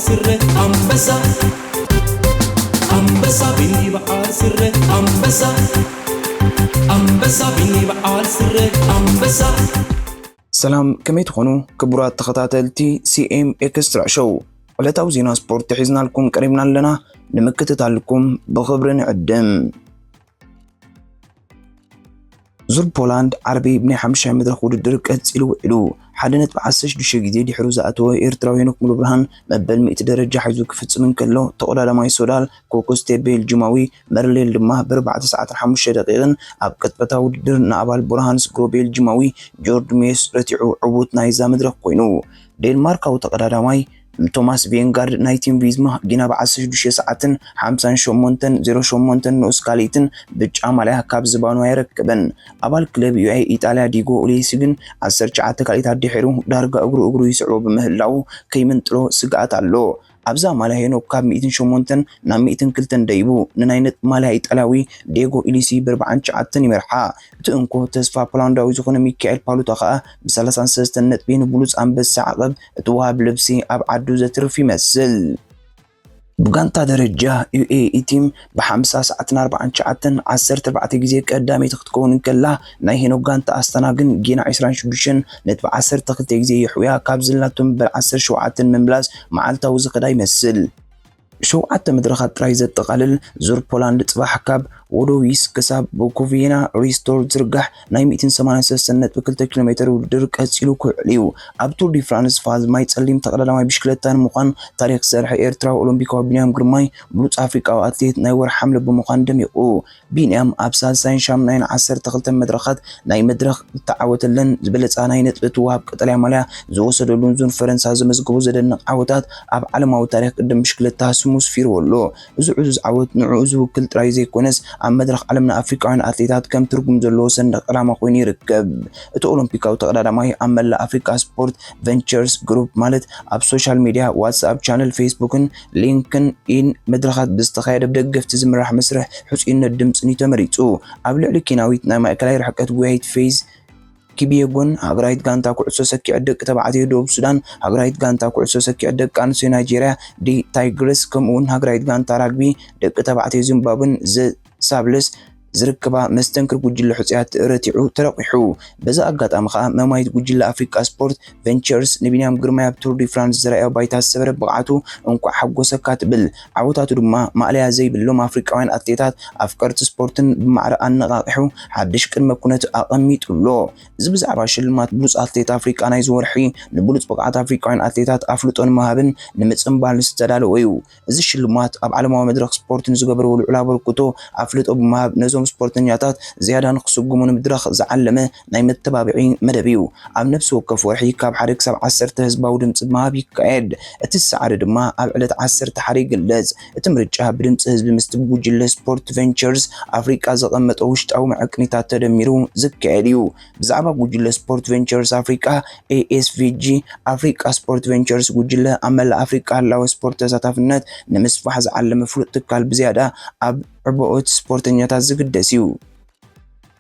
ስረ ኣንበሳ ኣንበሳ ቢኒ በዓል ስረ ኣንበሳ ኣንበሳ ቢኒ በዓል ስረ ኣንበሳ። ሰላም፣ ከመይ ትኾኑ ክቡራት ተኸታተልቲ ሲኤም ኤክስትራ ሾው? ዕለታዊ ዜና ስፖርት ሒዝናልኩም ቀሪብና ኣለና። ንምክትታልኩም ብኽብሪ ንዕድም። ዙር ፖላንድ ዓርቢ ብናይ ሓምሻይ መድረኽ ውድድር ቀጺሉ ውዒሉ። ሓደ ነጥቢ ዓሰርተ ሽዱሽተ ግዜ ድሕሩ ዝኣተወ ኤርትራዊ ሄኖክ ሙሉብርሃን መበል ሚእቲ ደረጃ ሒዙ ክፍጽም እንከሎ፣ ተቐዳዳማይ ሶዳል ኮኮስቴ ቤልጂማዊ መርሌል ድማ ብኣርባዕተ ሰዓትን ሓሙሽተ ደቂቕን ኣብ ቅጽበታዊ ውድድር ንኣባል ቡርሃን ስግሮ ቤልጂማዊ ጆርድ ሜስ ረቲዑ ዕዉት ናይዛ መድረኽ ኮይኑ። ዴንማርካዊ ተቐዳዳማይ ቶማስ ቬንጋርድ ናይ ቲም ቪዝማ ጊና ብ ዓሰርተ ሽዱሽተ ሰዓትን ሓምሳን ሸሞንተን ዜሮ ሸሞንተን ንኡስ ካልኢትን ብጫ ማልያ ካብ ዝባኑ ኣይረክብን። ኣባል ክለብ ዩኤ ኢጣልያ ዲጎ ኡሌሲ ግን ዓሰርተ ትሽዓተ ካልኢታት ድሒሩ ዳርጋ እግሩ እግሩ ይስዕቦ ብምህላዉ ከይምንጥሎ ስግኣት ኣሎ። ኣብዛ ማልያ ሄኖክ ካብ ሚእትን ሸሞንተን ናብ ሚእትን ክልተን ደይቡ ንናይ ነጥቢ ማልያ ኢጣልያዊ ዴጎ ኢሊሲ ብ ኣርባዓን ትሽዓተን ይመርሓ። እቲ እንኮ ተስፋ ፖላንዳዊ ዝኾነ ሚካኤል ፓሉታ ከኣ ብ ሰላሳን ሰለስተን ነጥቢ ንብሉጽ ኣንበሳ ዓቐብ እቲ ወሃብ ልብሲ ኣብ ዓዱ ዘትርፍ ይመስል። ብጋንታ ደረጃ ዩኤኢ ቲም ብ ሓምሳ ሰዓትን ኣርባዓን ትሽዓተን ዓሰርተ ኣርባዕተ ግዜ ቀዳመይቲ ክትከውን እንከላ፣ ናይ ሄኖክ ጋንታ ኣስታና ግን ጌና ዕስራን ሽዱሽተን ነጥቢ ዓሰርተ ክልተ ግዜ የሕውያ ካብ ዘላቶ መበል ዓሰርተ ሸውዓተን ምምላስ መዓልታዊ ዝኸዳ ይመስል። ሸውዓተ መድረኻት ጥራይ ዘጠቓልል ዙር ፖላንድ ጽባሕ ካብ ዎዶዊስ ክሳብ ቡኮቬና ሪስቶር ዝርጋሕ ናይ ሚእትን ሰማንያን ሰለስተን ነጥቢ ክልተ ኪሎ ሜተር ውድድር ቀጺሉ ክውዕል እዩ። ኣብ ቱር ዲ ፍራንስ ፋዝ ማይ ጸሊም ተቐዳዳማይ ብሽክለታ ንምዃን ታሪኽ ዝሰርሐ ኤርትራዊ ኦሎምፒካዊ ቢንያም ግርማይ ብሉጽ ኣፍሪቃዊ ኣትሌት ናይ ወርሒ ሓምለ ብምዃን ደሚቑ። ቢንያም ኣብ ሳልሳይን ሻምናይን ዓሰርተ ክልተ መድረኻት ናይ መድረኽ ዝተዓወተለን ዝበለጻ ናይ ነጥቢ ትዋብ ቀጠልያ ማልያ ዝወሰደሉን ዙር ፈረንሳ ዘመዝገቡ ዘደንቕ ዓወታት ኣብ ዓለማዊ ታሪኽ ቅድም ብሽክለታ ስሙ ስፊርዎ ኣሎ። እዚ ዕዙዝ ዓወት ንዕኡ ዝውክል ጥራይ ዘይኮነስ፣ ኣብ መድረኽ ዓለምና ኣፍሪቃውያን ኣትሌታት ከም ትርጉም ዘለዎ ሰንደቕ ዕላማ ኮይኑ ይርከብ። እቲ ኦሎምፒካዊ ተቐዳዳማይ ኣብ መላእ ኣፍሪቃ ስፖርት ቨንቸርስ ግሩፕ፣ ማለት ኣብ ሶሻል ሚድያ፣ ዋትስኣፕ ቻነል፣ ፌስቡክን ሊንክን ኢን መድረኻት ብዝተኻየደ ብደገፍቲ ዝምራሕ መስርሕ ሕጹይነት ድምጽን እዩ ተመሪጹ። ኣብ ልዕሊ ኬንያዊት ናይ ማእከላይ ርሕቀት ጎያይት ፌዝ ኪብየጎን ሃገራዊት ጋንታ ኩዕሶ ሰኪዐት ደቂ ተባዕትዮ ደቡብ ሱዳን፣ ሃገራዊት ጋንታ ኩዕሶ ሰኪዐት ደቂ ኣንስትዮ ናይጄርያ ዲ ታይግርስ፣ ከምኡ'ውን ሃገራዊት ጋንታ ራግቢ ደቂ ተባዕትዮ ዚምባብዌን ዘ ሳብለስ ዝርከባ መስተንክር ጉጅለ ሕጹያት ረቲዑ ተረቂሑ። በዚ ኣጋጣሚ ከኣ መማይት ጉጅለ ኣፍሪቃ ስፖርት ቨንቸርስ ንቢንያም ግርማይ ኣብ ቱር ዲ ፍራንስ ዘርኣዮ ባይታ ዝሰበረ ብቕዓቱ እንቋዕ ሓጎሰካ ትብል። ዓወታቱ ድማ ማእለያ ዘይብሎም ኣፍሪቃውያን ኣትሌታት ኣፍቀርቲ ስፖርትን ብማዕረ ኣነቓቒሑ ሓድሽ ቅድመ ኩነት ኣቐሚጡ ኣሎ። እዚ ብዛዕባ ሽልማት ብሉጽ ኣትሌት ኣፍሪቃ ናይዚ ወርሒ ንብሉጽ ብቕዓት ኣፍሪቃውያን ኣትሌታት ኣፍልጦ ንምሃብን ንምጽንባልን ዝተዳለወ እዩ። እዚ ሽልማት ኣብ ዓለማዊ መድረኽ ስፖርት ንዝገበርዎ ልዑል ኣበርክቶ ኣፍልጦ ብምሃብ ነዞም ስፖርተኛታት ዝያዳ ንኽስጉሙ ንምድራኽ ዝዓለመ ናይ መተባብዒ መደብ እዩ። ኣብ ነፍሲ ወከፍ ወርሒ ካብ ሓደ ክሳብ ዓሰርተ ህዝባዊ ድምጺ ምሃብ ይካየድ። እቲ ዝሰዓረ ድማ ኣብ ዕለት ዓሰርተ ሓደ ይግለጽ። እቲ ምርጫ ብድምጺ ህዝቢ ምስቲ ብጉጅለ ስፖርት ቨንቸርስ ኣፍሪቃ ዘቐመጦ ውሽጣዊ መዐቅኒታት ተደሚሩ ዝካየድ እዩ። ብዛዕባ ጉጅለ ስፖርት ቨንቸርስ ኣፍሪቃ፣ ኤ ኤስ ቪ ጂ፣ ኣፍሪቃ ስፖርት ቨንቸርስ ጉጅለ ኣብ መላእ ኣፍሪቃ ህላወ ስፖርት ተሳታፍነት ንምስፋሕ ዝዓለመ ፍሉጥ ትካል ብዝያዳ ኣብ ዕበኦት ስፖርተኛታት ዝግደስ እዩ።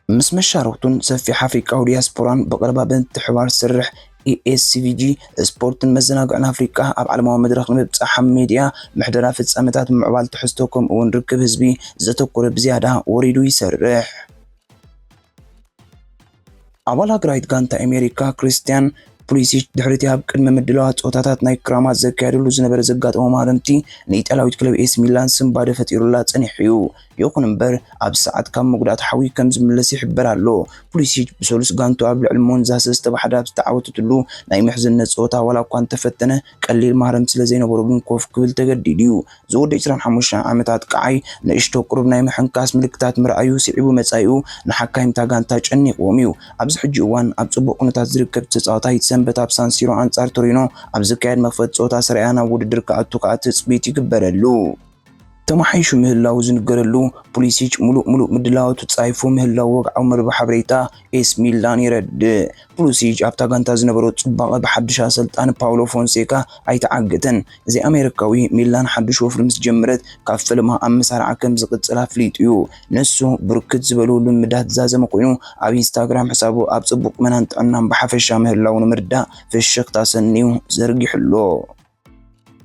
ምስ መሻርኽቱን ሰፊሕ ኣፍሪቃዊ ዲያስፖራን ብቐረባ ብምትሕብባር ዝሰርሕ ኤ ኤስ ቪ ጂ፣ ስፖርትን መዘናግዕን ኣፍሪቃ ኣብ ዓለማዊ መድረኽ ንምብጻሕ ኣብ ሜድያ፣ ምሕደራ ፍጻመታት፣ ምምዕባል ትሕዝቶ ከምኡ'ውን ርክብ ህዝቢ ዘተኮረ ብዝያዳ ወሪዱ ይሰርሕ። ኣባል ሃገራዊት ጋንታ ኣሜሪካ ክሪስትያን ፑሊሲች ድሕሪ'ቲ ኣብ ቅድመ ምድላዋት ጸወታታት ናይ ክራማት ዘካየደሉ ዝነበረ ዘጋጠሞ ማህረምቲ ንኢጣልያዊት ክለብ ኤሲ ሚላን ስንባደ ፈጢሩላ ጸኒሑ እዩ። ይኹን እምበር፣ ኣብዚ ሰዓት ካብ መጉዳእቲ ሓዊ ከም ዝምለስ ይሕበር ኣሎ። ፑሊሲች ብሰሉስ ጋንቱ ኣብ ልዕሊ ሞንዛ ሰለስተ ብሓደ ኣብ ዝተዓወተትሉ ናይ ምሕዝነት ጸወታ ዋላ እኳ እንተፈተነ፣ ቀሊል ማህረምቲ ስለ ዘይነበሮ ግን ኮፍ ክብል ተገዲዱ እዩ። ዝወዲ ዕስራን ሓሙሽተን ዓመታት ቀዓይ ንእሽቶ ቁሩብ ናይ ምሕንካስ ምልክታት ምርኣዩ ስዒቡ መጻኢኡ ንሓካይምታ ጋንታ ጨኒቕዎም እዩ። ኣብዚ ሕጂ እዋን ኣብ ጽቡቕ ኩነታት ዝርከብ ተጻዋታይ ሰንበት ኣብ ሳንሲሮ ኣንጻር ቶሪኖ ኣብ ዝካየድ መኽፈቲ ጸወታ ሰሪያ ናብ ውድድር ክኣቱ ከኣ ትጽቢት ይግበረሉ። ተማሓይሹ ምህላዉ ዝንገረሉ ፑሊሲች ምሉእ ምሉእ ምድላዋቱ ጻይፉ ምህላዉ ወግዓዊ መርበብ ሓበሬታ ኤስ ሚላን የረድእ። ፑሊሲች ኣብታ ጋንታ ዝነበሮ ጽባቐ ብሓድሽ ኣሰልጣኒ ፓውሎ ፎንሴካ ኣይተዓገተን። እዚ ኣሜሪካዊ፣ ሚላን ሓድሽ ወፍሪ ምስ ጀመረት ካብ ፈለማ ኣብ መሳርዓ ከም ዝቕጽል ኣፍሊጡ እዩ። ንሱ ብርክት ዝበሉ ልምዳት ዝዛዘመ ኮይኑ፣ ኣብ ኢንስታግራም ሕሳቡ ኣብ ጽቡቕ ቁመናን ጥዕናን ብሓፈሻ ምህላዉ ንምርዳእ ፍሽኽታ ሰንዩ ዘርጊሑ ኣሎ።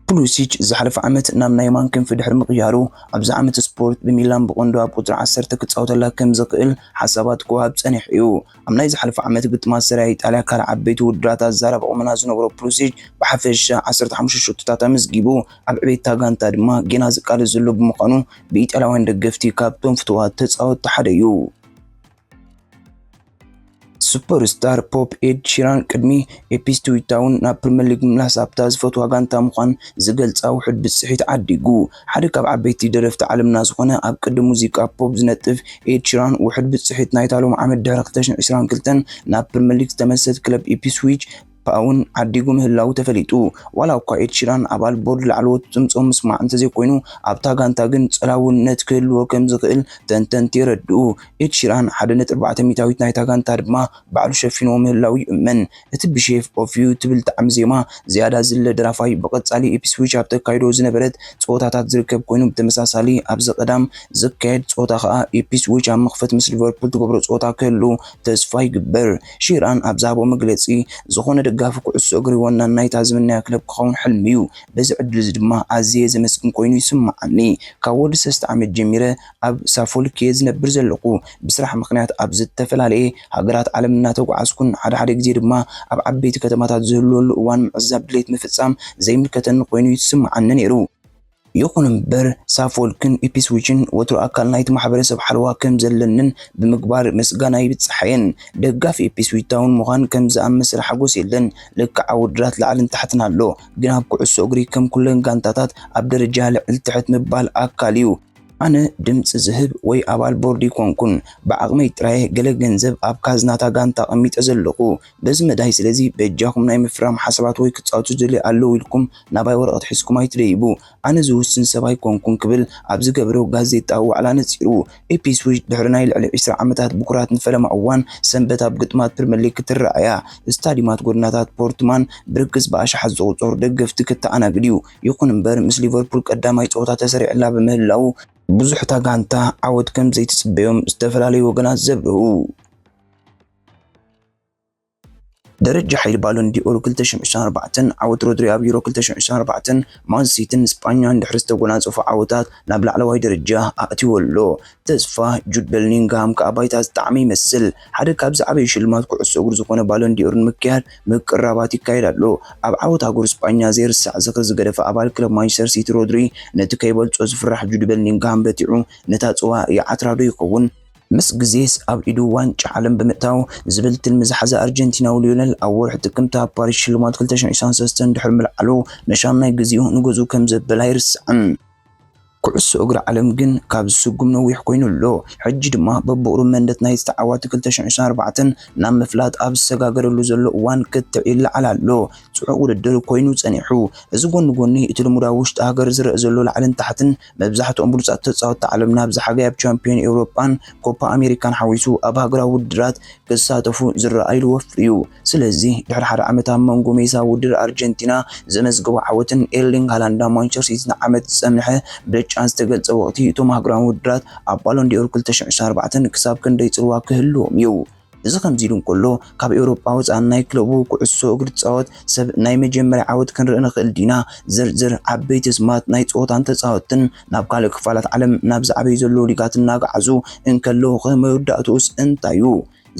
ፑሊሲች ዝሓለፈ ዓመት ናብ ናይ ማን ክንፊ ድሕሪ ምቕያሩ፣ ኣብዚ ዓመት ስፖርት ብሚላን ብቐንዱ ኣብ ቁጽሪ ዓሰርተ ክጻወተላ ከም ዝኽእል ሓሳባት ክወሃብ ጸኒሑ እዩ። ኣብ ናይ ዝሓለፈ ዓመት ግጥማት ሰሪያ ኢጣልያ ካልእ ዓበይቲ ውድድራት ኣዛራቢ ቁመና ዝነበሮ ፑሊሲች ብሓፈሻ ዓሰርተ ሓሙሽተ ሸቶታት ኣመዝጊቡ፣ ኣብ ዕቤታ ጋንታ ድማ ጌና ዝቃለስ ዘሎ ብምዃኑ፣ ብኢጣልያውያን ደገፍቲ ካብቶም ፍቱዋት ተጻወትቲ ሓደ እዩ። ሱፐርስታር ፖፕ ኤድ ሺራን ቅድሚ ኢፕስዊች ታውን ናብ ፕሪምየር ሊግ ምምላስ ኣብታ ዝፈትዋ ጋንታ ምዃን ዝገልጻ ውሑድ ብጽሒት ዓዲጉ። ሓደ ካብ ዓበይቲ ደረፍቲ ዓለምና ዝኾነ ኣብ ቅዲ ሙዚቃ ፖፕ ዝነጥፍ ኤድ ሺራን ውሑድ ብጽሒት ናይታ ሎም ዓመት ድሕሪ ክልተ ሽሕን ዕስራን ክልተን ናብ ፕሪምየር ሊግ ዝተመልሰት ክለብ ኢፕስዊች ታውን ዓዲጉ ምህላዉ ተፈሊጡ። ዋላ እኳ ኤድ ሺራን ኣባል ቦርድ ላዕለዎት ድምጾም ምስማዕ እንተዘይኮይኑ፣ ኣብታ ጋንታ ግን ጸላውነት ክህልዎ ከም ዝኽእል ተንተንቲ የረድኡ። ኤድ ሺራን ሓደ ነጥቢ ኣርባዕተ ሚእታዊት ናይታ ጋንታ ድማ ባዕሉ ሸፊንዎ ምህላዉ ይእመን። እቲ ብሼፕ ኦፍ ዩ ትብል ጣዕሚ ዜማ ዝያዳ ዝለ ደራፋይ ብቐጻሊ ኢፕስዊች ኣብ ተካይዶ ዝነበረት ጸወታታት ዝርከብ ኮይኑ፣ ብተመሳሳሊ ኣብዚ ቀዳም ዝካየድ ጸወታ ከኣ ኢፕስዊች ኣብ መኽፈት ምስ ሊቨርፑል ትገብሮ ጸወታ ክህሉ ተስፋ ይግበር። ሺራን ኣብ ዝሃቦ መግለጺ፣ ዝኾነ ደጋፊ ኩዕሶ እግሪ ወናን ናይታ ዝምነያ ክለብ ክኸውን ሕልሚ እዩ። በዚ ዕድል እዚ ድማ ኣዝየ ዘመስግን ኮይኑ ይስምዓኒ። ካብ ወዲ ሰለስተ ዓመት ጀሚረ ኣብ ሳፎልክ እየ ዝነብር ዘለኹ። ብስራሕ ምኽንያት ኣብ ዝተፈላለየ ሃገራት ዓለም እናተጓዓዝኩን ሓደ ሓደ ግዜ ድማ ኣብ ዓበይቲ ከተማታት ዝህልወሉ እዋን ምዕዛብ ድሌት ምፍጻም ዘይምልከተኒ ኮይኑ ይስምዓኒ ነይሩ። ይኹን እምበር ሳፎልክን ኢፕስዊችን ወትሩ ኣካል ናይቲ ማሕበረሰብ ሓለዋ ከም ዘለንን ብምግባር ምስጋና ይብጽሓየን። ደጋፊ ኢፕስዊች ታውን ምዃን ከም ዝኣመሰለ ሓጎስ የለን። ልክዓ ውድድራት ላዕልን ታሕትን ኣሎ፣ ግን ኣብ ኩዕሶ እግሪ ከም ኩለን ጋንታታት ኣብ ደረጃ ልዕል ትሕት ምባል ኣካል እዩ። ኣነ ድምጺ ዝህብ ወይ ኣባል ቦርድ ኣይኮንኩን። ብዓቕመይ ጥራየ ገለ ገንዘብ ኣብ ካዝናታ ጋንታ ኣቐሚጠ ዘለኹ። በዚ መዳይ ስለዚ በጃኹም ናይ ምፍራም ሓሳባት ወይ ክጻወቱ ዝደልዩ ኣለዉ ኢልኩም ናባይ ወረቐት ሒዝኩም ኣይትደይቡ። ኣነ ዝውስን ሰብ ኣይኮንኩን ክብል ኣብ ዝገበሮ ጋዜጣዊ ዋዕላ ነጺሩ። ኢፕስዊች ድሕሪ ናይ ልዕሊ ዕስራ ዓመታት ብኩራት ንፈለማ እዋን ሰንበት ኣብ ግጥማት ፕሪምየር ሊግ ክትረኣያ። ስታዲማት ጎደናታት ፖርትማን ብርክስ ብኣሽሓት ዝቑጸሩ ደገፍቲ ክተኣናግድ እዩ። ይኹን እምበር ምስ ሊቨርፑል ቀዳማይ ጸወታ ተሰሪዕላ ብምህላዉ ብዙሕ እታ ጋንታ ዓወት ከም ዘይትጽበዮም ዝተፈላለዩ ወገናት ዘብርሁ። ደረጃ ሓይሊ ባሎን ዲኦር ክልተ ሽሕን ዕስራን ኣርባዕተን ዓወት ሮድሪ ኣብ ዩሮ ክልተ ሽሕን ዕስራን ኣርባዕተን ማን ሲቲን ስጳኛን ድሕሪ ዝተጎናጸፉ ዓወታት ናብ ላዕለዋይ ደረጃ ኣእትይዎ ኣሎ። ተስፋ ጁድ ቤሊንግሃም ከኣ ባይታ ዝጠዓመ ይመስል። ሓደ ካብ ዝዓበዩ ሽልማት ኩዕሶ እግሪ ዝኾነ ባሎን ዲኦር ንምክያድ ምቅርራባት ይካየድ ኣሎ። ኣብ ዓወት ሃገሩ ስጳኛ ዘይርሳዕ ዝኽሪ ዝገደፈ ኣባል ክለብ ማንቸስተር ሲቲ ሮድሪ ነቲ ከይበልጾ ዝፍራሕ ጁድ ቤሊንግሃም በቲዑ ነታ ጽዋ ይዓትራ ዶ ይኸውን? ምስ ግዜስ ኣብ ኢዱ ዋንጫ ዓለም ብምእታው ዝብል ትልሚ ዝሓዘ ኣርጀንቲናዊ ሊዮነል ኣብ ወርሒ ጥቅምቲ ኣብ ፓሪስ ሽልማት ክልተ ሽሕን ዕስራን ሰለስተን ድሕሪ ምልዓሉ ንሻምናይ ግዜኡ ንገዝኡ ከም ዘበለ ኣይርስዕን። ኩዕሶ እግሪ ዓለም ግን ካብ ዝስጉም ነዊሕ ኮይኑ ኣሎ። ሕጂ ድማ በብቑሩብ መንደት ናይቲ ተዓዋቲ ክልተ ሽሕን ዕስራን ኣርባዕተን ናብ ምፍላጥ ኣብ ዝሰጋገረሉ ዘሎ እዋን ክትዕ ይለዓል ኣሎ። ጽዑቕ ውድድር ኮይኑ ጸኒሑ። እዚ ጎኒ ጎኒ እቲ ልሙድ ኣብ ውሽጢ ሃገር ዝረአ ዘሎ ላዕልን ታሕትን መብዛሕትኦም ብሉጻት ተጻወትቲ ዓለም ናብዚ ሓጋይ ኣብ ቻምፒዮን ኤውሮጳን ኮፓ ኣሜሪካን ሓዊሱ ኣብ ሃገራዊ ውድድራት ክሳተፉ ዝረኣይሉ ወፍሪ እዩ። ስለዚ ድሕሪ ሓደ ዓመት ኣብ መንጎ ሜሳ ውድድር ኣርጀንቲና ዘመዝግቦ ዓወትን ኤርሊንግ ሃላንድ ኣብ ማንቸስተር ሲቲ ንዓመት ዝጸንሐ ብልጫን ዝተገልጸ ወቕቲ እቶም ሃገራዊ ውድድራት ኣብ ባሎን ዲኦር ክልተ ሽሕን ዕስራን ኣርባዕተን ክሳብ ክንደይ ጽልዋ ክህልዎም እዩ። እዚ ከምዚ ኢሉ እንከሎ፣ ካብ ኤውሮጳ ወጻኢ ናይ ክለቡ ኩዕሶ እግሪ ዝጻወት ሰብ ናይ መጀመርያ ዓወት ክንርኢ ንኽእል ዲና? ዝርዝር ዓበይቲ ስማት ናይ ጸወታን ተጻወትትን ናብ ካልእ ክፋላት ዓለም ናብ ዝዓበዩ ዘለዉ ሊጋት እናገዓዙ እንከለዉ ከ መወዳእትኡስ እንታይ እዩ?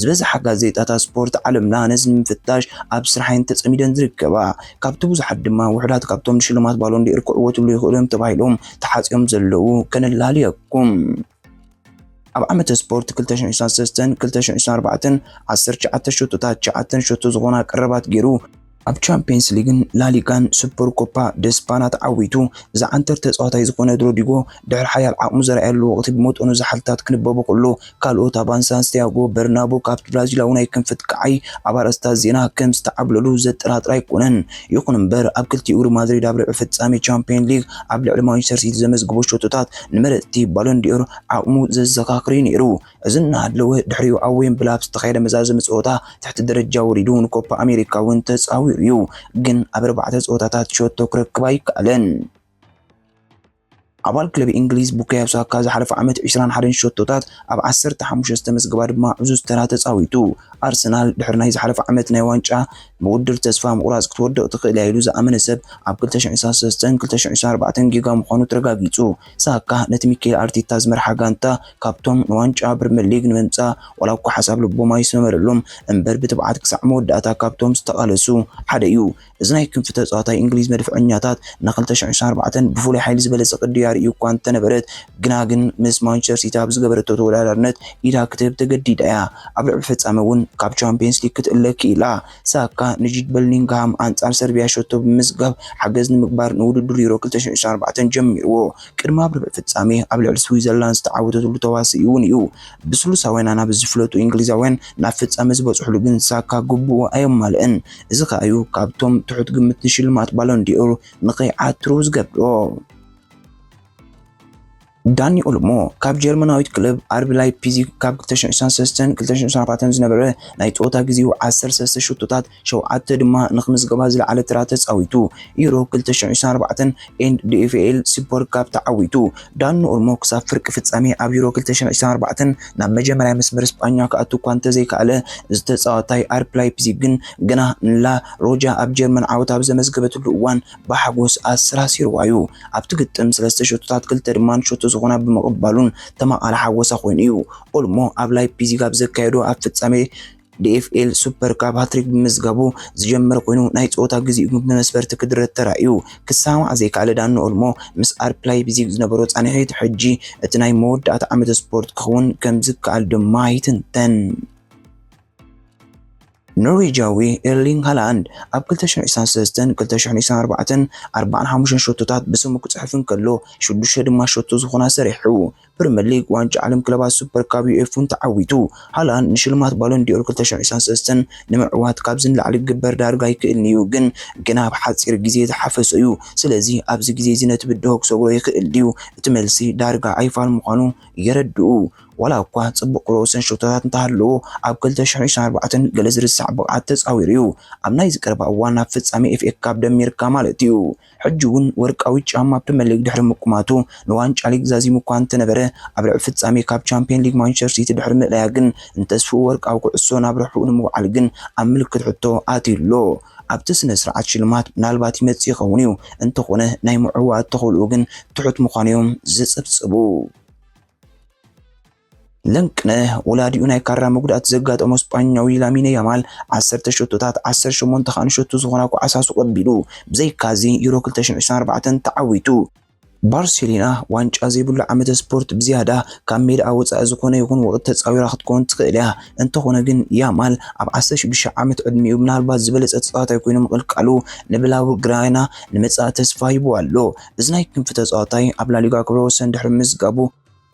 ዝበዝሓ ጋዜጣታት ስፖርት ዓለምና ነዚ ንምፍታሽ ኣብ ስራሐን ተጸሚደን ዝርከባ። ካብቲ ብዙሓት ድማ ውሑዳት ካብቶም ንሽልማት ባሎን ዲኦር ክዕወትሉ ይኽእሉ እዮም ተባሂሎም ተሓጽዮም ዘለዉ ከነላልየኩም። ኣብ ዓመተ ስፖርት ክልተ ሽሕን ዕስራን ሰለስተን ክልተ ሽሕን ዕስራን ኣርባዕተን ዓሰርተ ትሽዓተ ሸቶታት፣ ትሽዓተ ሸቶ ዝኾና ቀረባት ገይሩ ኣብ ቻምፒየንስ ሊግን ላሊጋን ሱፐር ኮፓ ደስፓና ተዓዊቱ። እዚ ዓንተር ተጻዋታይ ዝኾነ ሮድሪጎ ድሕሪ ሓያል ዓቕሙ ዘርኣየሉ ወቕቲ ብመጠኑ ዝሓልታት ክንበቦ ከሎ፣ ካልኦት ኣባን ሳንቲያጎ በርናቦ ካብቲ ብራዚላዊ ናይ ክንፊ ጥቃዓይ ኣብ ኣርእስታት ዜና ከም ዝተዓብለሉ ዘጠራጥር ኣይኮነን። ይኹን እምበር ኣብ ክልቲኡ እግሪ ማድሪድ ኣብ ርብዒ ፍጻሜ ቻምፒየን ሊግ ኣብ ልዕሊ ማንቸስተር ሲቲ ዘመዝግቦ ሸቶታት ንመረጽቲ ባሎን ዲኦር ዓቕሙ ዘዘኻኽር እዩ ነይሩ። እዚ እናሃለወ ድሕሪኡ ኣብ ዌምብሊ ኣብ ዝተኻየደ መዛዘሚ ጸወታ ትሕቲ ደረጃ ወሪዱ ንኮፓ ኣሜሪካ እውን ተጻዊሩ እዩ። ግን ኣብ ኣርባዕተ ጸወታታት ሸቶ ክረክብ ኣይከኣለን። ኣባል ክለብ እንግሊዝ ቡካዮ ሳካ ዝሓለፈ ዓመት ዕስራን ሓደን ሸቶታት ኣብ ዓሰርተ ሓሙሽተ ዝተመዝገባ ድማ ዕዙዝ ተራ ተጻዊቱ። ኣርሰናል ድሕሪ ናይ ዝሓለፈ ዓመት ናይ ዋንጫ ውድድር ተስፋ ምቑራጽ ክትወድቕ ትኽእል እያ ኢሉ ዝኣመነ ሰብ ኣብ ክልተ ሽሕን ዕስራን ሰለስተን ክልተ ሽሕን ዕስራን ኣርባዕተን ጌጋ ምዃኑ ተረጋጊጹ። ሳካ ነቲ ሚካኤል ኣርቴታ ዝመርሓ ጋንታ ካብቶም ንዋንጫ ፕሪምየር ሊግ ንምምጻእ ዋላ እኳ ሓሳብ ልቦም ኣይሰመረሎም እምበር ብትብዓት ክሳዕ መወዳእታ ካብቶም ዝተቓለሱ ሓደ እዩ። እዚ ናይ ክንፊ ተጻዋታይ እንግሊዝ መድፍዐኛታት ን ክልተ ሽሕን ዕስራን ኣርባዕተን ብፍሉይ ሓይሊ ዝበለጸ ቅዲ ኣርእዩ እኳ እንተነበረት ግና ግን ምስ ማንቸስተር ሲቲ ኣብ ዝገበረቶ ተወዳዳርነት ኢዳ ክትህብ ተገዲዳ እያ። ኣብ ርብዒ ፍጻመ እውን ካብ ቻምፒየንስ ሊግ ክትእለ ክኢላ። ሳካ ንጁድ በሊንግሃም ኣንጻር ሰርቢያ ሸቶ ብምምዝጋብ ሓገዝ ንምግባር ንውድድር ዩሮ ክልተ ሽሕን ዕስራን ኣርባዕተን ጀሚርዎ። ቅድሚ ኣብ ርብዒ ፍጻሜ ኣብ ልዕሊ ስዊዘርላንድ ዝተዓወተትሉ ተዋስኢ እውን እዩ። ብስሉሳውያን ኣናብስ ዝፍለጡ እንግሊዛውያን ናብ ፍጻመ ዝበጽሕሉ ግን ሳካ ግቡኡ ኣየማልእን። እዚ ከኣ እዩ ካብቶም ትሑት ግምት ንሽልማት ባሎን ዲኦር ንኸይዓትሩ ዝገብሮ። ዳኒ ኦልሞ ካብ ጀርመናዊት ክለብ ኣርቢ ላይፕዚግ ካብ ክልተ ሽሕን ዕስራን ሰለስተን ክልተ ሽሕን ዕስራን ኣርባዕተን ዝነበረ ናይ ጸወታ ግዜኡ ዓሰርተ ሰለስተ ሸቶታት ሸውዓተ ድማ ንኽምዝገባ ዝለዓለ ተራ ተጻዊቱ። ዩሮ ክልተ ሽሕን ዕስራን ኣርባዕተን ኤንድ ዲ ኤፍ ኤል ሱፐር ካፕ ተዓዊቱ። ዳኒ ኦልሞ ክሳብ ፍርቂ ፍጻሜ ኣብ ዩሮ ክልተ ሽሕን ዕስራን ኣርባዕተን ናብ መጀመርያ መስመር ስጳኛ ክኣቱ እኳ እንተዘይከኣለ፣ እዚ ተጻዋታይ ኣርቢ ላይፕዚግ ግን ግና ንላ ሮጃ ኣብ ጀርመን ዓወት ኣብ ዘመዝገበትሉ እዋን ብሓጎስ ኣሰራሲርዋ እዩ። ኣብቲ ግጥም ሰለስተ ሸቶታት ክልተ ድማ ንሸቶ ዝኾና ብምቕባሉን ተማቓሊ ሓጎሳ ኮይኑ እዩ። ኦልሞ ኣብ ላይፕዚግ ኣብ ዘካየዶ ኣብ ፍጻሜ ዲ ኤፍ ኤል ሱፐር ካፕ ሃትሪክ ብምዝጋቡ ዝጀመረ ኮይኑ ናይ ጸወታ ግዜኡ ብመስፈርቲ ክድረት ተራእዩ። ክሰማማዕ ዘይከኣለ ዳኒ ኦልሞ ምስ ኣርቢ ላይፕዚግ ዝነበሮ ጻንሒት ሕጂ እቲ ናይ መወዳእታ ዓመተ ስፖርት ክኸውን ከም ዝከኣል ድማ ይትንተን። ኖርዌጃዊ ኤርሊንግ ሃላንድ ኣብ ክልተ ሽሕን ዕስራን ሰለስተን ክልተ ሽሕን ዕስራን ኣርባዕተን ኣርባዓን ሓሙሽተን ሸቶታት ብስሙ ክጽሕፍ እንከሎ ሽዱሽተ ድማ ሸቶ ዝኾና ሰሪሑ። ፕሪምየር ሊግ፣ ዋንጫ ዓለም ክለባት፣ ሱፐር ካፕ ዩ ኤፍ እውን ተዓዊቱ። ሃላንድ ንሽልማት ባሎን ዲኦር ክልተ ሽሕን ዕስራን ሰለስተን ንምዕዋት ካብዚ ንላዕሊ ክግበር ዳርጋ ኣይክእልን እዩ፣ ግን ግና ኣብ ሓጺር ግዜ ዝሓፈሶ እዩ። ስለዚ ኣብዚ ግዜ እዚ ነቲ ብድሆ ክሰግሮ ይኽእል ድዩ? እቲ መልሲ ዳርጋ ኣይፋል ምዃኑ የረድኡ። ዋላ እኳ ጽቡቕ ክሮስን ሸቶታት እንተሃለዎ፣ ኣብ ክልተ ሽሕን ዕስራን ኣርባዕተን ገለ ዝርሳዕ ብቕዓት ተጻዊሩ እዩ። ኣብ ናይዚ ቀረባ እዋን ናብ ፍጻሜ ኤፍ ኤ ካፕ ደሚርካ ማለት እዩ። ሕጂ እውን ወርቃዊ ጫማ ፕሪምየር ሊግ ድሕሪ ምቁማቱ ንዋንጫ ሊግ ዛዚሙ እኳ እንተነበረ፣ ኣብ ርብዒ ፍጻሜ ካብ ቻምፒየን ሊግ ማንቸስተር ሲቲ ድሕሪ ምእላያ ግን ንተስፍኡ ወርቃዊ ኩዕሶ ናብ ርሑቕ ንምውዓል ግን ኣብ ምልክት ሕቶ ኣትዩ ኣሎ። ኣብቲ ስነ ስርዓት ሽልማት ምናልባት ይመጽእ ይኸውን እዩ፣ እንተኾነ ናይ ምዕዋት ተኽእልኡ ግን ትሑት ምዃኑ እዮም ዝጽብጽቡ። ለንቅነ ወላዲኡ ናይ ካራ መጉዳእቲ ዘጋጠሞ ስጳኛዊ ላሚነ ያማል ዓሰርተ ሸቶታት ዓሰርተ ሸሞንተ ከኣ ንሸቶ ዝኾና ኳዕሳሱ ቀቢሉ። ብዘይካዚ ዩሮ ክልተ ሽሕን ዕስራን ኣርባዕተን ተዓዊቱ። ባርሴሎና ዋንጫ ዘይብሉ ዓመተ ስፖርት ብዝያዳ ካብ ሜዳ ወጻኢ ዝኾነ ይኹን ወቕቲ ተጻዊራ ክትከውን ትኽእል እያ። እንተኾነ ግን ያማል ኣብ ዓሰርተ ሽዱሽተ ዓመት ዕድሚኡ ምናልባት ዝበለጸ ተጻዋታይ ኮይኑ ምቕልቃሉ ንብላው ግራና ንመጻኢ ተስፋ ሂቡ ኣሎ። እዚ ናይ ክንፊ ተጻዋታይ ኣብ ላሊጋ ክብረ ወሰን ድሕሪ ምዝጋቡ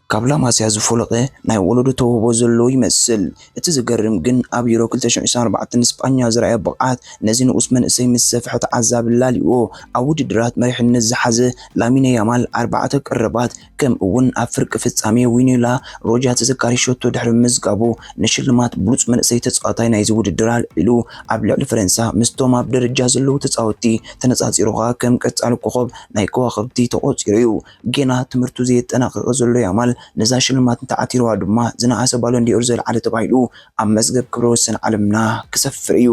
ካብ ላማሲያ ዝፎለቐ ናይ ወለዶ ተውህቦ ዘለዎ ይመስል። እቲ ዝገርም ግን ኣብ ዩሮ ክልተ ሽሕን ዕስራን ኣርባዕተን ንስጳኛ ዘርኣዮ ብቕዓት ነዚ ንኡስ መንእሰይ ምስ ሰፍሐ ተዓዛቢ ላልይዎ። ኣብ ውድድራት መሪሕነት ዝሓዘ ላሚነ ያማል ኣርባዕተ ቀረባት ከምኡ እውን ኣብ ፍርቂ ፍጻሜ ዊኒላ ሮጃ ተዘካሪ ሸቶ ድሕሪ ምዝጋቡ ንሽልማት ብሉጽ መንእሰይ ተጻዋታይ ናይዚ ውድድር ኣልዒሉ ኣብ ልዕሊ ፈረንሳ ምስቶም ኣብ ደረጃ ዘለዉ ተጻወትቲ ተነጻጺሩ ከኣ ከም ቀጻሊ ኮኸብ ናይ ከዋኽብቲ ተቖጺሩ እዩ። ጌና ትምህርቱ ዘየጠናቐቐ ዘሎ ያማል ነዛ ሽልማት እንተዓቲርዋ ድማ ዝነኣሰ ባሎን ዲኦር ዘልዓለ ተባሂሉ ኣብ መዝገብ ክብረ ወሰን ዓለምና ክሰፍር እዩ።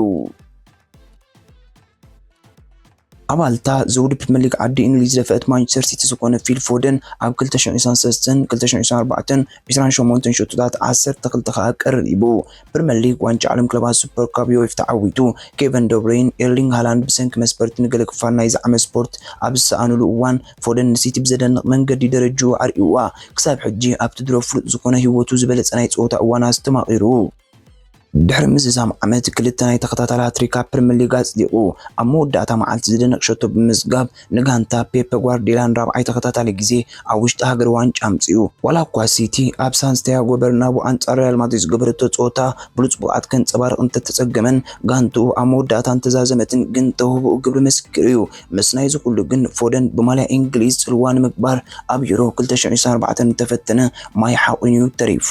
ኣባልታ ዘውዲ ፕሪምየር ሊግ ዓዲ እንግሊዝ ዝደፍአት ማንቸስተር ሲቲ ዝኾነ ፊል ፎደን ኣብ ክልተ ሽሕን ዕስራን ሰለስተን ክልተ ሽሕን ዕስራን ኣርባዕተን ዕስራን ሸሞንተን ሸቶታት ዓሰርተ ክልተ ከኣ ቀሪቡ። ፕሪምየር ሊግ፣ ዋንጫ ዓለም ክለባት፣ ሱፐር ካፕ ዩ ኤፍ ተዓዊቱ። ኬቨን ደብሬይን ኤርሊንግ ሃላንድ ብሰንኪ መስፈርቲ ንገለ ክፋል ናይዚ ዓመት ስፖርት ኣብ ዝሰኣኑሉ እዋን ፎደን ንሲቲ ብዘደንቕ መንገዲ ደረጅኡ ኣርእይዋ። ክሳብ ሕጂ ኣብቲ ድሮ ፍሉጥ ዝኾነ ህይወቱ ዝበለጸ ናይ ጸወታ እዋን ኣስተማቒሩ። ድሕሪ ምዝዛም ዓመት ክልተ ናይ ተኸታታሊ ሃትሪክ ኣብ ፕሪምየር ሊግ ኣጽዲቑ። ኣብ መወዳእታ መዓልቲ ዝደንቕ ሸቶ ብምዝጋብ ንጋንታ ፔፕ ጓርዲዮላ ንራብዓይ ተኸታታሊ ግዜ ኣብ ውሽጢ ሃገር ዋንጫ ኣምጺኡ። ዋላ እኳ ሲቲ ኣብ ሳንቲያጎ በርናቡ ኣንጻር ሪያል ማድሪድ ዝገበረቶ ጸወታ ብሉጽ ብቕዓት ከንጸባርቕ እንተተጸገመን፣ ጋንትኡ ኣብ መወዳእታ እንተዛዘመትን ግን ተውህቦኡ ግብሪ ምስክር እዩ። ምስ ናይዚ ኩሉ ግን ፎደን ብማልያ እንግሊዝ ጽልዋ ንምግባር ኣብ ዩሮ ክልተ ሽሕን ዕስራን ኣርባዕተን እንተፈተነ ማይ ሓቑን እዩ ተሪፉ።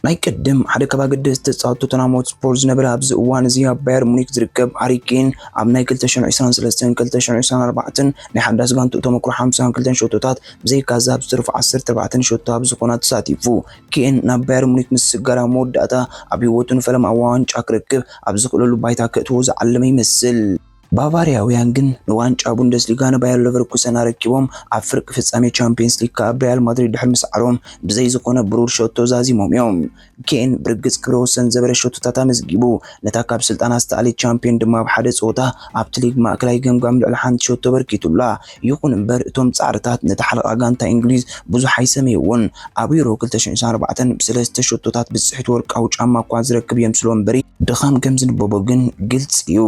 ናይ ቅድም ሓደ ካብ ኣገደስቲ ተጻወትቲ ቶተንሃም ሆትስፐር ዝነበረ፣ ኣብዚ እዋን እዚ ኣብ ባየር ሙኒክ ዝርከብ ሃሪ ኬን፣ ኣብ ናይ ክልተ ሽሕን ዕስራን ሰለስተን ክልተ ሽሕን ዕስራን ኣርባዕተን ናይ ሓዳስ ጋንትኡ ተመክሮ ሓምሳን ክልተን ሸቶታት ብዘይካ እዚ ኣብ ዝተረፉ ዓሰርተ ኣርባዕተን ሸቶ ኣብ ዝኾና ተሳቲፉ። ኬን ናብ ባየር ሙኒክ ምስ ስጋር ኣብ መወዳእታ ኣብ ህይወቱ ንፈለማ ዋንጫ ክረክብ ኣብ ዝኽእለሉ ባይታ ከእትዎ ዝዓለመ ይመስል። ባቫርያውያን ግን ንዋንጫ ቡንደስሊጋ ንባየር ሌቨርኩሰን ኣረኪቦም ኣብ ፍርቂ ፍጻሜ ቻምፒየንስ ሊግ ከኣ ሪያል ማድሪድ ድሕሪ ምስዓሮም ብዘይ ዝኾነ ብሩር ሸቶ ዛዚሞም እዮም። ኬን ብርግጽ ክብረ ወሰን ዘበረ ሸቶታት ኣመዝጊቡ፣ ነታ ካብ ስልጣና ዝተኣልየት ቻምፒየን ድማ ኣብ ሓደ ጸወታ ኣብቲ ሊግ ማእከላይ ገምጋም ልዕሊ ሓንቲ ሸቶ በርኪቱላ። ይኹን እምበር እቶም ጻዕርታት ነታ ሓለቓ ጋንታ እንግሊዝ ብዙሕ ኣይሰመይዎን። ኣብ ዩሮ ክልተ ሽሕን ዕስራን ኣርባዕተን ብሰለስተ ሸቶታት ብጽሒት ወርቃዊ ጫማ እኳ ዝረክብ የምስሎ እምበሪ ድኻም ከም ዝንበቦ ግን ግልጺ እዩ።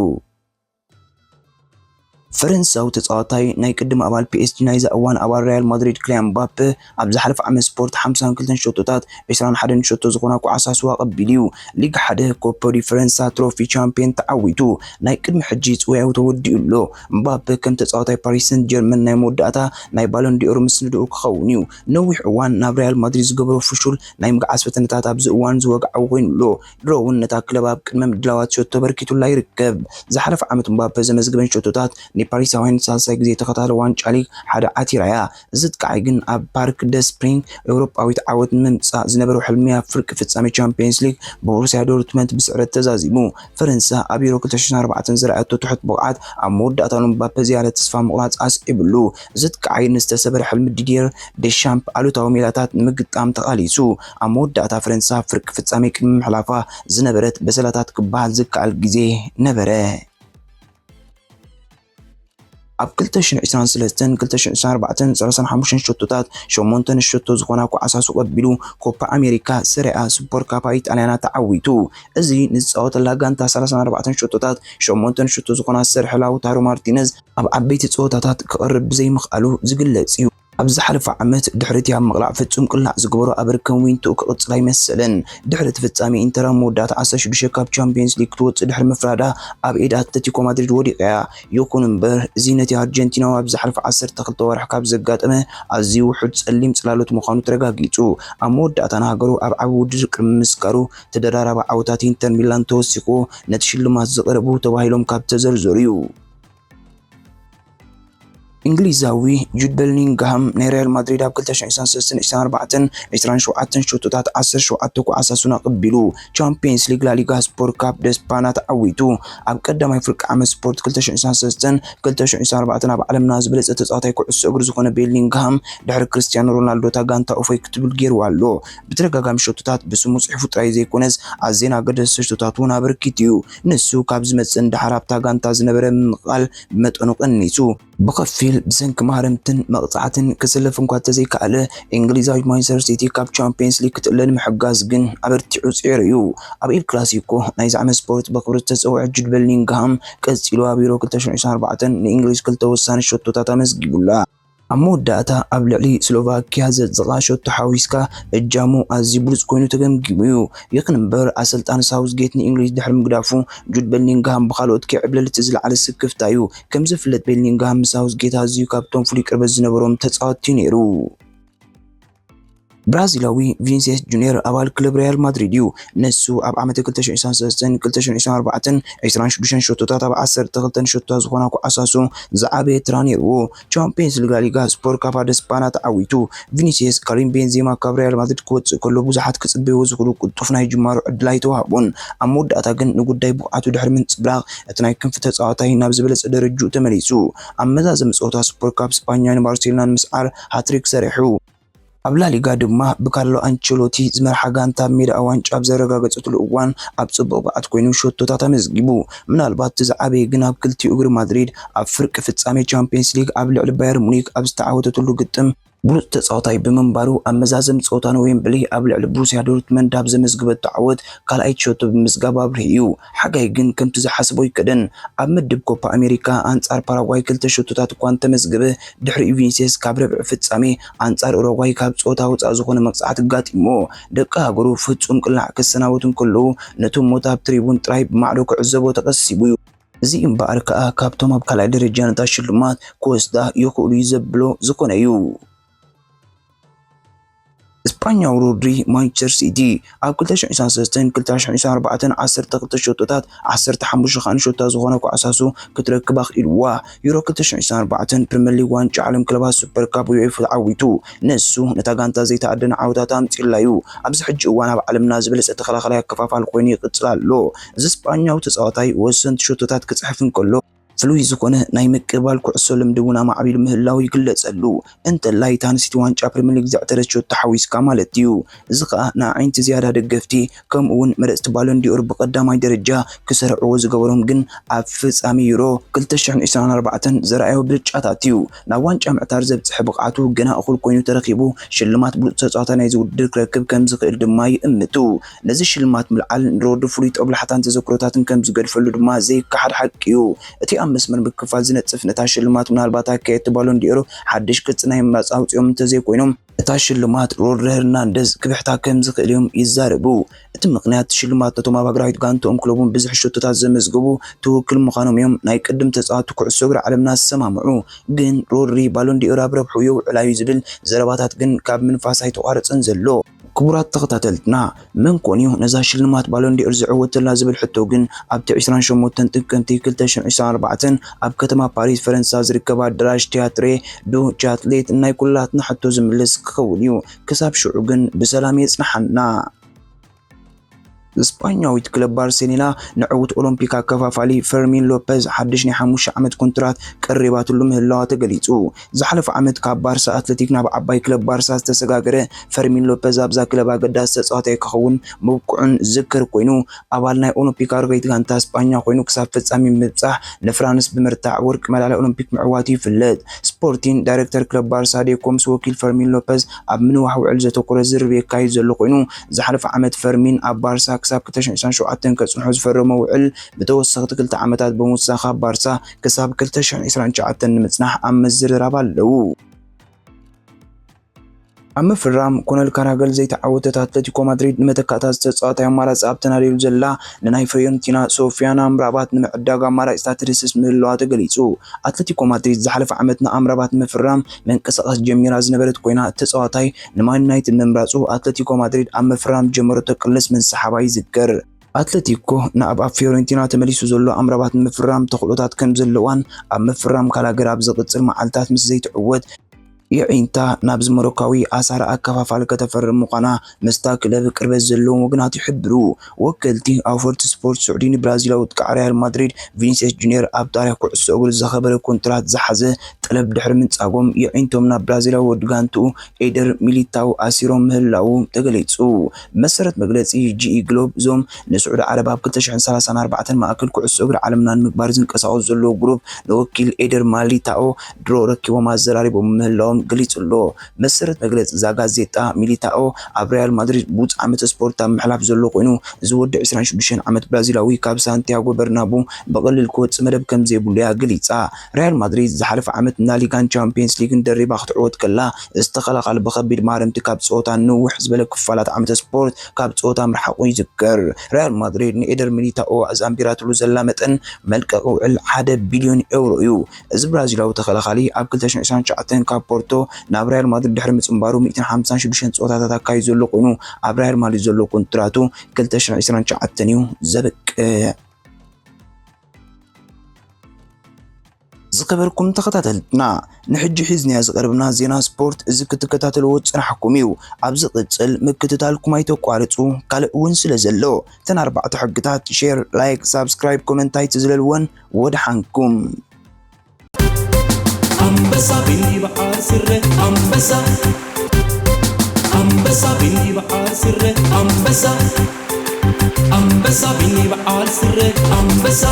ፈረንሳዊ ተጻዋታይ ናይ ቅድም ኣባል ፒ ኤስ ጂ ናይዛ እዋን ኣባል ሪያል ማድሪድ ክሊያን ምባፔ ኣብ ዝሓለፈ ዓመት ስፖርት ሓምሳን ክልተን ሸቶታት ዕስራን ሓደን ሸቶ ዝኾና ኳዕሳ ስዋ ቀቢሉ እዩ። ሊግ ሓደ ኮፖ ዲ ፈረንሳ ትሮፊ ቻምፒየን ተዓዊቱ ናይ ቅድሚ ሕጂ ጽውያው ተወዲኡ ኣሎ። ምባፔ ከም ተጻዋታይ ፓሪስ ሰንት ጀርመን ናይ መወዳእታ ናይ ባሎን ዲኦር ምስንድኡ ክኸውን እዩ። ነዊሕ እዋን ናብ ሪያል ማድሪድ ዝገበሮ ፍሹል ናይ ምግዓዝ ፈተነታት ኣብዚ እዋን ዝወግዓዊ ኮይኑ ኣሎ። ድሮ እውን ነታ ክለብ ኣብ ቅድመ ምድላዋት ሸቶ በርኪቱላ ይርከብ። ዝሓለፈ ዓመት ምባፔ ዘመዝግበን ሸቶታት ንፓሪሳውያን ሳልሳይ ግዜ ተኸታታሊ ዋንጫ ሊግ ሓደ ዓቲራ እያ። እዚ ጥቃዓይ ግን ኣብ ፓርክ ደ ስፕሪንግ ኤውሮጳዊት ዓወት ንምምጻእ ዝነበሮ ሕልሚ ኣብ ፍርቂ ፍጻሜ ቻምፒየንስ ሊግ ብቦሩስያ ዶርትመንት ብስዕረት ተዛዚሙ። ፈረንሳ ኣብ ዩሮ ክልተ ሽሕን ኣርባዕተን ዝረኣየቶ ትሑት ብቕዓት ኣብ መወዳእታ ንምባፔ ዝያዳ ተስፋ ምቑራጽ ኣስዒብሉ። እዚ ጥቃዓይ ንዝተሰበረ ሕልሚ ዲድየር ዴሻምፕ ኣሉታዊ ሜላታት ንምግጣም ተቓሊሱ። ኣብ መወዳእታ ፈረንሳ ኣብ ፍርቂ ፍጻሜ ቅድሚ ምሕላፋ ዝነበረት በሰላታት ክበሃል ዝከኣል ግዜ ነበረ። ኣብ ክልተ ሽሕን ዕስራን ሰለስተን ክልተ ሽሕን ዕስራን ኣርባዕተን ሰላሳን ሓሙሽተን ሸቶታት ሸሞንተ ንሸቶ ዝኾና ኳዕሳሱ ቀቢሉ ኮፓ ኣሜሪካ ሰሪኣ ሱፐር ካፓ ኢጣልያና ተዓዊቱ። እዚ ንዝጻወተላ ጋንታ ሰላሳን ኣርባዕተን ሸቶታት ሸሞንተ ንሸቶ ዝኾና ሰርሒ ላውታሮ ማርቲነዝ ኣብ ዓበይቲ ጸወታታት ክቐርብ ብዘይምኽኣሉ ዝግለጽ እዩ። ኣብ ዝሓለፈ ዓመት ድሕሪ እቲ ኣብ ምቕላዕ ፍጹም ቅላዕ ዝገበሮ ኣበርከን ዊንትኡ ክቕጽል ኣይመሰለን። ድሕሪ እቲ ፍጻሜ ኢንተር ኣብ መወዳእታ ዓሰርተ ሽዱሽተ ካብ ቻምፒየንስ ሊግ ክትወጽእ ድሕሪ ምፍራዳ ኣብ ኢድ ኣትለቲኮ ማድሪድ ወዲቓ እያ። ይኹን እምበር እዚ ነቲ ኣርጀንቲናዊ ኣብ ዝሓለፈ ዓሰርተ ክልተ ወርሒ ካብ ዘጋጠመ ኣዝዩ ውሑድ ጸሊም ጽላሎት ምዃኑ ተረጋጊጹ። ኣብ መወዳእታ ንሃገሩ ኣብ ዓቢ ውድድር ቅድሚ ምስጋሩ ተደራራቢ ዓወታት ኢንተር ሚላን ተወሲኽዎ ነቲ ሽልማት ዝቐረቡ ተባሂሎም ካብ ተዘርዘሩ እዩ። እንግሊዛዊ ጁድ ቤሊንግሃም ናይ ሪያል ማድሪድ ኣብ ክልተ ሽሕን ዕስራን ሰለስተን ዕስራን ኣርባዕተን ዕስራን ሸውዓተን ሸቶታት ዓሰርተ ሸውዓተ ኳዕሳሱን ኣቐቢሉ ቻምፒየንስ ሊግ ላሊጋ ስፖርት ካፕ ደስፓና ተዓዊቱ። ኣብ ቀዳማይ ፍርቂ ዓመት ስፖርት ክልተ ሽሕን ዕስራን ሰለስተን ክልተ ሽሕን ዕስራን ኣርባዕተን ኣብ ዓለምና ዝበለጸ ተጻዋታይ ኩዕሶ እግሪ ዝኾነ ቤሊንግሃም ድሕሪ ክርስቲያኖ ሮናልዶ እታ ጋንታ እፎይ ክትብል ገይርዋ ኣሎ። ብተደጋጋሚ ሸቶታት ብስሙ ጽሒፉ ጥራይ ዘይኮነስ ኣዝየን ኣገደስቲ ሸቶታት እውን ኣበርኪቱ እዩ። ንሱ ካብ ዝመጽእ ንደሓር ኣብታ ጋንታ ዝነበረ ምምቕቓል ብመጠኑ ቀኒሱ። ብኸፊል ብሰንኪ ማህረምትን መቕጻዕትን ክስለፍ እንኳ እንተዘይከኣለ፣ እንግሊዛዊ ማንቸስተር ሲቲ ካብ ቻምፒየንስ ሊግ ክትእለ ንምሕጋዝ ግን ኣበርቲዑ ጺዒሩ እዩ። ኣብ ኤል ክላሲኮ ናይዚ ዓመት ስፖርት ብኽብሪ ዝተጸውዐ ጁድ ቤሊንግሃም ቀጺሉ ኣብ ዩሮ ክልተ ሽሕን ዕስራን ኣርባዕተን ንእንግሊዝ ክልተ ወሳኒ ሸቶታት ኣመዝጊቡላ። ኣብ መወዳእታ ኣብ ልዕሊ ስሎቫኪያ ዘጽቓ ሸቶ ሓዊስካ እጃሙ ኣዝዩ ብሉጽ ኮይኑ ተገምጊሙ እዩ። ይኹን እምበር ኣሰልጣኒ ሳውዝጌት ንእንግሊዝ ድሕሪ ምግዳፉ ጁድ ቤሊንግሃም ብኻልኦት ከይዕብለል እቲ ዝለዓለ ስክፍታ እዩ። ከም ዝፍለጥ ቤሊንግሃም ምስ ሳውዝጌት ኣዝዩ ካብቶም ፍሉይ ቅርበት ዝነበሮም ተጻወትቲ እዩ ነይሩ። ብራዚላዊ ቪኒሲየስ ጁኒየር ኣባል ክለብ ሪያል ማድሪድ እዩ። ንሱ ኣብ ዓመት ክልተ ሽሕን ዕስራን ሰለስተን ክልተ ሽሕን ዕስራን ኣርባዕተን ዕስራን ሽዱሽተን ሸቶታት ኣብ ዓሰርተ ክልተን ሸቶታት ዝኾና ኳዕሳሱ ዝዓበየ ትራ ነይርዎ። ቻምፒየንስ ሊግ ላሊጋ ስፖርት ካፓ ደስፓና ተዓዊቱ። ቪኒሲየስ ካሪም ቤንዜማ ካብ ሪያል ማድሪድ ክወጽእ ከሎ ብዙሓት ክጽበይዎ ዝኽእሉ ቅልጡፍ ናይ ጅማሮ ዕድል ኣይተዋህቦን። ኣብ መወዳእታ ግን ንጉዳይ ብቕዓቱ ድሕሪ ምንጽብራቕ እቲ ናይ ክንፊ ተጻዋታይ ናብ ዝበለጸ ደረጅኡ ተመሊሱ። ኣብ መዛዘሚ ጸወታ ስፖርት ካፕ ስፓኛ ንባርሴሎና ንምስዓር ሃትሪክ ሰሪሑ። ኣብ ላሊጋ ድማ ብካርሎ ኣንቸሎቲ ዝመርሓ ጋንታ ኣብ ሜዳኣ ዋንጫ ኣብ ዘረጋገጸትሉ እዋን ኣብ ጽቡቕ ብቕዓት ኮይኑ ሸቶታት ኣመዝጊቡ። ምናልባት እቲ ዝዓበየ ግን ኣብ ክልቲኡ እግሪ ማድሪድ ኣብ ፍርቂ ፍጻሜ ቻምፒየንስ ሊግ ኣብ ልዕሊ ባየር ሙኒክ ኣብ ዝተዓወተትሉ ግጥም ብሉጽ ተጻዋታይ ብምንባሩ ኣብ መዛዘሚ ጸወታ ንዌምብሊ ኣብ ልዕሊ ብሩስያ ዶርትመንድ ኣብ ዘመዝግበቶ ዓወት ካልኣይቲ ሸቶ ብምምዝጋብ ኣብሪሁ እዩ። ሓጋይ ግን ከምቲ ዝሓሰቦ ኣይከደን። ኣብ ምድብ ኮፓ ኣሜሪካ ኣንጻር ፓራጓይ ክልተ ሸቶታት እኳ እንተመዝገበ፣ ድሕሪኡ ቪኒሲየስ ካብ ርብዒ ፍጻሜ ኣንጻር ኡሩጓይ ካብ ጸወታ ወጻኢ ዝኾነ መቕጻዕቲ ኣጋጢምዎ። ደቂ ሃገሩ ፍጹም ቅላዕ ክሰናበቱ እንከለዉ፣ ነቶም ሞት ኣብ ትሪቡን ጥራይ ብማዕዶ ክዕዘቦ ተቐሲቡ እዩ። እዚ እምበኣር ከኣ ካብቶም ኣብ ካልኣይ ደረጃ ነታ ሽልማት ክወስዳ ይኽእሉ እዩ ዘብሎ ዝኾነ እዩ። ስፓኛዊ ሮድሪ ማንቸስተር ሲቲ ኣብ ክልተ ሽሕን ዕስራን ሰለስተን፣ ክልተ ሽሕን ዕስራን ኣርባዕተን ዓሰርተ ክልተ ሸቶታት፣ ዓሰርተ ሓሙሽተ ከኣ ንሸቶ ዝኾነ ኳዕሳሱ ክትረክብ ኣኽኢልዋ። ዩሮ ክልተ ሽሕን ዕስራን ኣርባዕተን ፕሪምየር ሊግ ዋንጫ ዓለም ክለባት ሱፐር ካፕ ዩኤፋ ተዓዊቱ። ንሱ ነታ ጋንታ ዘይተኣደነ ዓወታት ኣምጺኡላ እዩ። ኣብዚ ሕጂ እዋን ኣብ ዓለምና ዝበለጸ ተኸላኻላይ ኣከፋፋሊ ኮይኑ ይቕጽል ኣሎ። እዚ ስጳኛዊ ተጻዋታይ ወሰንቲ ሸቶታት ክጽሕፍ እንከሎ፣ ፍሉይ ዝኾነ ናይ ምቅባል ኩዕሶ ልምዲ እውን ኣማዕቢሉ ምህላው ይግለጸሉ። እንተላይ እታ ንሲቲ ዋንጫ ፕሪምየር ሊግ ዘዕተረት ሸቶ ሓዊስካ ማለት እዩ። እዚ ኸኣ ንኣዒንቲ ዝያዳ ደገፍቲ፣ ከምኡ እውን መረጽቲ ባሎን ዲኦር ብቐዳማይ ደረጃ ክሰርዕዎ ዝገበሮም ግን ኣብ ፍጻሜ ዩሮ ክልተ ሽሕን ዕስራን ኣርባዕተን ዘርኣዮ ብልጫታት እዩ። ናብ ዋንጫ ምዕታር ዘብጽሐ ብቕዓቱ ገና እኹል ኮይኑ ተረኺቡ፣ ሽልማት ብሉጽ ተጻዋታይ ናይዚ ውድድር ክረክብ ከም ዝኽእል ድማ ይእምቱ። ነዚ ሽልማት ምልዓል ንሮድሪ ፍሉይ ጦብላሕታን ተዘክሮታትን ከም ዝገድፈሉ ድማ ዘይከሓድ ሓቂ እዩ። እቲ ኣብ መስመር ምክፋል ዝነጽፍ ነታ ሽልማት ምናልባት ኣካየድቲ ባሎን ዲኦር ሓድሽ ቅርጺ ናይ ምምራጽ ኣውጺኦም እንተዘይኮይኖም፣ እታ ሽልማት ሮድሪ ሄርናንደዝ ክብሕታ ከም ዝኽእል እዮም ይዛረቡ። እቲ ምኽንያት ሽልማት ነቶም ኣብ ሃገራዊት ጋንትኦም ክለቡን ብዝሒ ሸቶታት ዘመዝገቡ ትውክል ምዃኖም እዮም ናይ ቅድም ተጻወትቲ ኩዕሶ እግሪ ዓለምና ዝሰማምዑ። ግን ሮድሪ ባሎን ዲኦር ኣብ ረብሑ የውዕላ እዩ ዝብል ዘረባታት ግን ካብ ምንፋስ ኣይተቋረጸን ዘሎ። ክቡራት ተኸታተልትና፣ መን ኮን እዩ ነዛ ሽልማት ባሎን ዲኦር ዝዕወተላ ዝብል ሕቶ ግን ኣብቲ ዕስራን ሸሞንተን ጥቅምቲ ክልተ ሽሕን ዕስራን ኣርባዕተን ኣብ ከተማ ፓሪስ ፈረንሳ ዝርከብ ኣዳራሽ ቲያትሬ ዱ ቻትሌት ናይ ኩላትና ሕቶ ዝምልስ ክኸውን እዩ። ክሳብ ሽዑ ግን ብሰላም የጽንሓና። ስጳኛዊት ክለብ ባርሴሎና ንዕውት ኦሎምፒክ ኣከፋፋሊ ፈርሚን ሎፐዝ ሓድሽ ናይ ሓሙሽተ ዓመት ኮንትራት ቀሪባትሉ ምህላዋ ተገሊጹ። ዝሓለፈ ዓመት ካብ ባርሳ ኣትለቲክ ናብ ዓባይ ክለብ ባርሳ ዝተሰጋገረ ፈርሚን ሎፐዝ ኣብዛ ክለብ ኣገዳሲ ተጻዋታይ ክኸውን ምብቅዑን ዝዝከር ኮይኑ፣ ኣባል ናይ ኦሎምፒክ ኣረጋዊት ጋንታ ስጳኛ ኮይኑ ክሳብ ፍጻሜ ብምብጻሕ ንፍራንስ ብምርታዕ ወርቂ መዳልያ ኦሎምፒክ ምዕዋቱ ይፍለጥ። ስፖርቲን ዳይሬክተር ክለብ ባርሳ ዴኮ ምስ ወኪል ፈርሚን ሎፐዝ ኣብ ምንዋሕ ውዕል ዘተኮረ ዝርርብ የካይድ ዘሎ ኮይኑ፣ ዝሓለፈ ዓመት ፈርሚን ኣብ ባርሳ ክሳብ ክልተ ሽሕን ዕስራን ሸውዓተን ከጽንሖ ዝፈረሞ ውዕል ብተወሰኽቲ ክልተ ዓመታት ብምውሳኽ ኣብ ባርሳ ክሳብ ክልተ ሽሕን ዕስራን ትሽዓተን ንምጽናሕ ኣብ ምዝርራብ ኣለዉ። ኣብ ምፍራም ኮነል ካራገል ዘይተዓወተት ኣትለቲኮ ማድሪድ ንመተካእታ ዝተጻወታይ ኣማራጺ ኣብ ተናደየሉ ዘላ ንናይ ፍዮረንቲና ሶፊያን ኣምራባት ንምዕዳግ ኣማራጺታት ትድህስስ ምህላዋ ተገሊጹ። ኣትለቲኮ ማድሪድ ዝሓለፈ ዓመት ንኣምራባት ንምፍራም ምንቅስቓስ ጀሚራ ዝነበረት ኮይና፣ እቲ ተጻዋታይ ንማን ዩናይትድ ምምራጹ ኣትለቲኮ ማድሪድ ኣብ ምፍራም ዝጀመረቶ ቅልስ ምንስሓባ ይዝከር። ኣትለቲኮ ንኣብ ኣብ ፊዮረንቲና ተመሊሱ ዘሎ ኣምራባት ንምፍራም ተኽእሎታት ከም ዘለዋን ኣብ ምፍራም ካላገር ኣብ ዝቕጽል መዓልታት ምስ ዘይትዕወት፣ የዒንታ ናብዚ ሞሮካዊ ኣሳሪ ኣከፋፋሊ ከተፈርም ምዃና ምስታ ክለብ ቅርበት ዘለዎም ወገናት ይሕብሩ። ወከልቲ ኣውፈርቲ ስፖርት ስዑዲ ንብራዚላዊ ኣጥቃዕ ሪያል ማድሪድ ቪኒሲየስ ጁኒየር ኣብ ታሪኽ ኩዕሶ እግሪ ዘኸበረ ኮንትራት ዝሓዘ ጠለብ ድሕሪ ምንጻጎም፣ የዒንቶም ናብ ብራዚላዊ ወዲ ጋንትኡ ኤደር ሚሊታው ኣሲሮም ምህላዉ ተገሊጹ። ብመሰረት መግለጺ ጂኢ ግሎብ፣ እዞም ንስዑዲ ዓረብ ኣብ ክልተ ሽሕን ሰላሳን ኣርባዕተን ማእከል ኩዕሶ እግሪ ዓለምና ንምግባር ዝንቀሳቐሱ ዘለዉ ግሩፕ ንወኪል ኤደር ማሊታኦ ድሮ ረኪቦም ኣዘራሪቦም ምህላዎም ገሊጹ ኣሎ። ብመሰረት መግለጺ እዛ ጋዜጣ፣ ሚሊታኦ ኣብ ሪያል ማድሪድ ብሉጽ ዓመተ ስፖርት ኣብ ምሕላፍ ዘሎ ኮይኑ፣ እዚ ወዲ ዕስራን ሽዱሽተን ዓመት ብራዚላዊ ካብ ሳንቲያጎ በርናቡ ብቐሊል ክወጽእ መደብ ከም ዘይብሉ እያ ገሊጻ። ሪያል ማድሪድ ዝሓለፈ ዓመት ንላሊጋን ቻምፒየንስ ሊግን ደሪባ ክትዕወት ከላ፣ እዚ ተኸላኻሊ ብኸቢድ ማረምቲ ካብ ጸወታ ንውሕ ዝበለ ክፋላት ዓመተ ስፖርት ካብ ጸወታ ምርሓቑ ይዝከር። ሪያል ማድሪድ ንኤደር ሚሊታኦ ኣዛንቢራትሉ ዘላ መጠን መልቀቂ ውዕል ሓደ ቢልዮን ኤውሮ እዩ። እዚ ብራዚላዊ ተኸላኻሊ ኣብ ክልተ ሽሕን ዕስራን ትሽዓተን ካብ ፖርቶ ናብ ሪያል ማድሪድ ድሕሪ ምጽንባሩ ሚእትን ሓምሳን ሽዱሽተን ጸወታታት ኣካይዱ ዘሎ ኮይኑ፣ ኣብ ሪያል ማድሪድ ዘሎ ኮንትራቱ ክልተ ሽሕን ዕስራን ትሽዓተን እዩ ዘብቅዕ። ዝኸበርኩም ተኸታተልትና፣ ንሕጂ ሒዝናዮ ዝቐረብና ዜና ስፖርት እዚ ክትከታተልዎ ዝጸናሕኩም እዩ። ኣብ ዝቕጽል ምክትታልኩም ኣይተቋርጹ፣ ካልእ እውን ስለ ዘሎ። እተን ኣርባዕተ ሕግታት፣ ሼር፣ ላይክ፣ ሳብስክራይብ፣ ኮመንት ኣይትዝለልወን። ወደሓንኩም። ኣንበሳ ቢኒ በዓል ስረ ኣንበሳ፣ ኣንበሳ ቢኒ በዓል ስረ ኣንበሳ፣ ኣንበሳ ቢኒ በዓል ስረ ኣንበሳ።